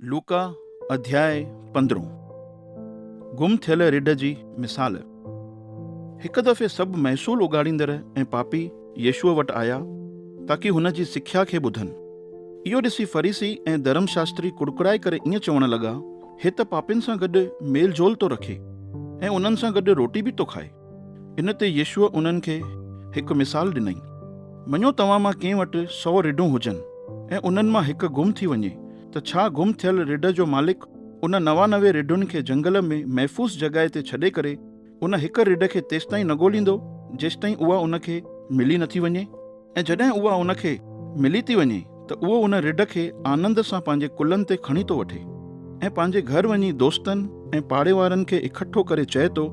لوڪا اڌياء پندرهون، گم ٿيل رڍ جي مثال. هڪ دفعي سڀ محصول اڳاڙيندڙ ۽ پاپي يسوع وٽ آيا تاڪي هن جي سکيا کي ٻڌن. اهو ڏسي فريسي ۽ ڌرم شاستري ڪڙڪڙائي ڪري ائين چوڻ لڳا، هي ته پاپين سان گڏ ميل جول ٿو رکي ۽ انهن سان گڏ روٽي به ٿو کائي. ان تي يسوع انهن کي هڪ مثال ڏنائين، مڃو توهان مان ڪنهن وٽ سئو رڍون هجن ۽ انهن مان هڪ گم ٿي وڃي ته ڇا گم ٿيل رڍ جو مالڪ ان 99 رڍن کي جهنگل ۾ محفوظ جڳهه تي ڇڏي ڪري ان هڪ رڍ کي تيستائين نه ڳوليندو جيستائين اها ان کي ملي نٿي وڃي؟ ۽ جڏهن اها ان کي ملي ٿي وڃي ته اهو ان رڍ کي آنند سان پنهنجي ڪلهن تي کڻي ٿو وٺي ۽ پنهنجي گهر وڃي دوستن ۽ پاڙي وارن کي اڪٺو ڪري چئي ٿو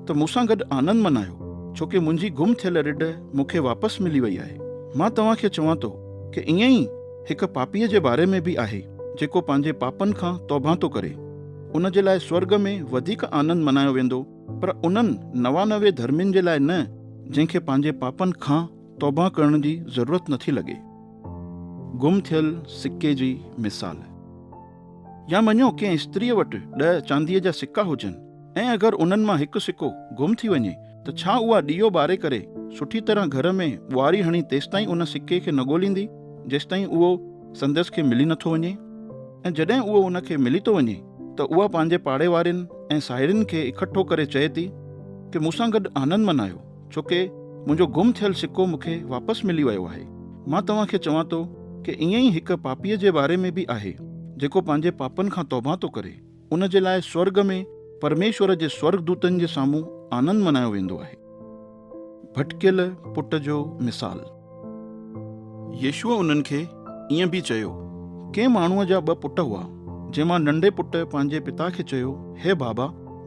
ته مون سان گڏ آنند منايو ڇو ڪي منهنجي گم ٿيل رڍ مون کي واپس ملي وئي آهي. مان توهان کي چوان ٿو ڪي ائين ئي هڪ پاپيء جي باري ۾ به آهي جيڪو پنهنجي پاپن کان توبهه ٿو ڪري. ان جي لاء سورڳ ۾ وڌيڪ آنند منايو ويندو پر انهن 99 ڌرمين جي لاء نه جنهن کي پنهنجي پاپن کان توبه ڪرڻ جي ضرورت نٿي لڳي. گم ٿيل سڪي جي مثال. يا مڃو ڪنهن استريء وٽ ڏهه چانديء جا سڪا هجن ۽ اگر انهن مان هڪ سڪو گم ٿي وڃي ته ڇا اها ڏيئو ٻاري ڪري سٺي طرح گهر ۾ ٻوهاري هڻي تيستائين ان سڪي کي نه ڳوليندي جيستائين اهو سندس کي ملي نٿو وڃي؟ ۽ جڏهن اهو ان کي ملي ٿو وڃي ته اها پنهنجي پاڙي وارين ۽ ساهيڙين کي اڪٺو ڪري چئي ٿي ڪه مون سان گڏ آنند منايو ڇو ڪه منهنجو گم ٿيل سڪو مون کي واپس ملي ويو آهي. مان توهان کي چوان ٿو ڪه ائين ئي هڪ پاپيء جي باري ۾ به آهي جيڪو پنهنجي پاپن کان توبه ٿو ڪري. ان جي لاء سورڳ ۾ پرميشور جي سورڳدوتن جي سامهون آنند منايو ويندو آهي. ڀٽڪيل پٽ جو مثال. يسوع انهن کي ائين به چيو، ڪنهن ماڻهوء جا ٻه پٽ هئا، جنهن مان ننڍي پٽ پنهنجي پتا کي چيو، هي بابا،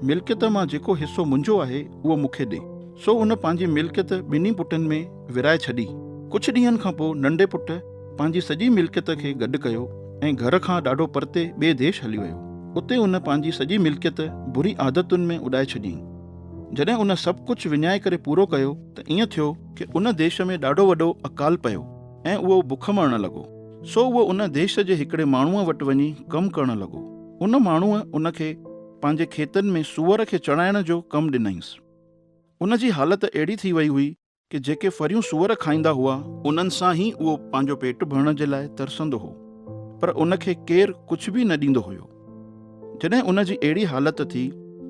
ملڪيت مان جيڪو حصو منهنجو آهي، اهو مون کي ڏي. سو ان پنهنجي ملڪيت ٻنهي پٽن ۾ ورهائي ڇڏي. ڪجهه ڏينهن کان پوء ننڍي پٽ پنهنجي سڄي ملڪيت کي گڏ ڪيو ۽ گهر کان ڏاڍو پرتي ٻئي ديش هلي ويو. اتي ان پنهنجي سڄي ملڪيت بري عادتن ۾ اڏائي ڇڏيائين. جڏهن ان سڀ ڪجهه وڃائي ڪري پورو ڪيو ته ائين ٿيو ڪه ان ديش ۾ ڏاڍو وڏو اڪال پيو ۽ اهو بک مرڻ لڳو. سو اهو ان ديش جي هڪڙي ماڻهوء وٽ وڃي ڪم ڪرڻ لڳو. ان ماڻهوء ان کي پنهنجي کيتن ۾ سوئر کي چڻائڻ جو ڪم ڏنائينس. ان جي حالت اهڙي ٿي وئي هئي ڪه جيڪي ڦريون سوئر کائيندا هئا، انهن سان ئي اهو پنهنجو پيٽ ڀرڻ جي لاء ترسندو هو، پر ان کي ڪير ڪجهه به نه ڏيندو هيو. جڏهن ان جي اهڙي حالت ٿي،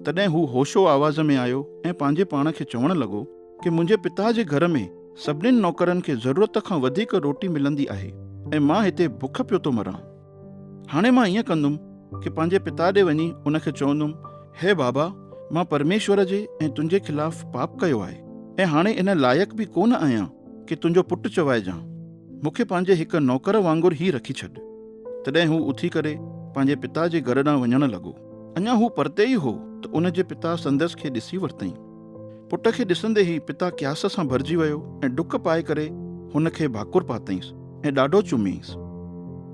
تڏهن هو هوش و آواز ۾ آيو ۽ پنهنجي پاڻ کي چوڻ لڳو ڪه منهنجي پتا جي گهر ۾ سڀنين نوڪرن کي ضرورت کان وڌيڪ روٽي ملندي آهي ۽ مان هتي بک پيو ٿو مران. هاڻي مان ائين ڪندم ڪه پنهنجي پتا ڏي وڃي ان کي چوندم، هي بابا، مان پرميشور جي ۽ تنهنجي خلاف پاپ ڪيو آهي ۽ هاڻي ان لائق به ڪونه آهيان ڪه تنهنجو پٽ چوائجان. مون کي پنهنجي هڪ نوڪر وانگر ئي رکي ڇڏ. تڏهن هو اٿي ڪري پنهنجي پتا جي گهر ڏانهن وڃڻ لڳو. اڃا هو پرتي ئي هو ته ان جي پتا سندس کي ڏسي ورتائين. پٽ کي ڏسندي ئي پتا قياس سان ڀرجي ويو ۽ ڊڪ پائي ڪري هن کي ڀاڪر پاتائينس ۽ ڏاڍو چميائينس.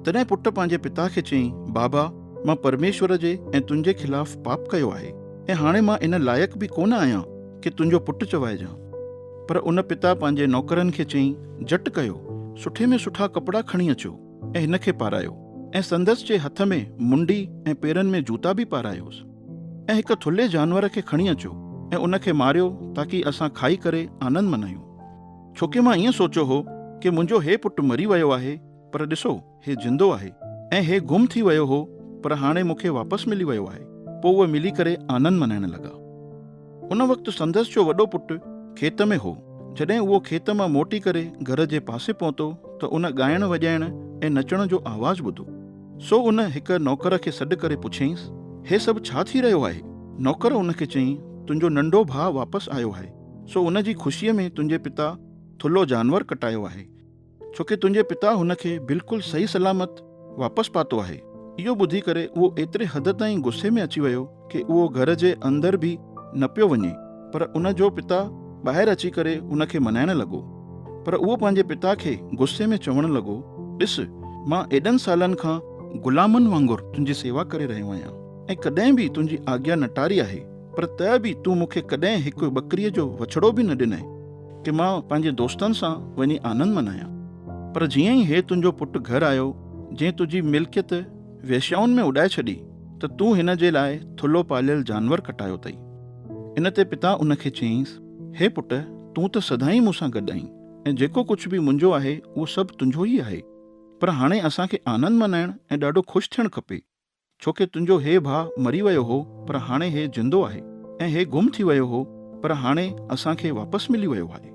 تڏهن پٽ پنهنجي پتا کي چيائين، بابا، مان پرميشور جي ۽ تنهنجي خلاف پاپ ڪيو آهي ۽ هاڻي مان ان لائق به ڪونه آهيان ڪي تنهنجو پٽ چوائجان. پر ان پتا پنهنجي نوڪرن کي چيائين، جهٽ ڪيو، سٺي ۾ سٺا ڪپڙا کڻي اچو ۽ هن کي پارايو ۽ سندس جي هٿ ۾ منڊي ۽ پيرن ۾ جوتا به پارايوس. ۽ هڪ ٿلهي جانور کي کڻي اچو ۽ ان کي ماريو تاڪي اسان کائي ڪري آنند منايون. ڇوڪه مان ائين سوچيو هو ڪي منهنجو هي پٽ مري ويو آهي پر ڏسو هي زندو آهي ۽ هي گم ٿي ويو هو پر هاڻي مون کي واپس ملي ويو آهي. پوء اهي ملي ڪري آنند منائڻ لڳا. ان وقت سندس جو وڏو پٽ کيت ۾ هو. جڏهن اهو کيت مان موٽي ڪري گهر جي پاسي پهتو ته ان ڳائڻ وڄائڻ ۽ نچڻ جو آواز ٻڌو. سو ان هڪ نوڪر کي سڏ ڪري پڇيائينس، هي سڀ ڇا ٿي رهيو آهي؟ نوڪر ان کي چيائين، تنهنجو ننڍو ڀاء واپس آيو آهي، سو ان جي خوشيء ۾ تنهنجي پتا ٿلهو جانور ڪٽايو آهي، ڇو ڪي تنهنجي پتا هن کي بلڪل صحيح سلامت واپس پاتو آهي. اهو ٻڌي ڪري اهو ايتري حد تائين غصي ۾ اچي ويو ڪي اهو گهر جي اندر به نه پيو وڃي، پر ان جو پتا ٻاهر اچي ڪري هن کي منائڻ لڳو. پر اهو پنهنجي پتا کي غصي ۾ چوڻ لڳو، ڏس، مان ايڏن سالن کان غلامن وانگر تنهنجي سيوا ڪري رهيو آهيان ۽ ڪڏهن به تنهنجي آگيا نه ٽاري آهي، پر ته به تون مون کي ڪڏهن هڪ ٻڪريء جو وڇڙو به نه ڏنئي ڪي مان پنهنجي دوستن سان وڃي آنند منايان. پر جيئن ئي هي تنهنجو پٽ گهر آيو، جنهن تنهنجي ملڪيت ويشيائن ۾ اڏائي ڇڏي ته تون هن جي لاء ٿلهو پاليل جانور ڪٽايو اٿئي. ان تي پتا ان کي چيائينس، هي پٽ، تون ته سدائين مون سان گڏ آهين ۽ جيڪو ڪجهه به منهنجو آهي اهو سڀ تنهنجو ئي آهي. پر هاڻي اسان کي آنند منائڻ ۽ ڏاڍو خوش ٿيڻ کپي، ڇو ڪي تنهنجو هي ڀاء مري ويو هو پر هاڻي هي زندو آهي ۽ هي گم ٿي ويو هو پر هاڻي اسان کي واپس ملي ويو آهي.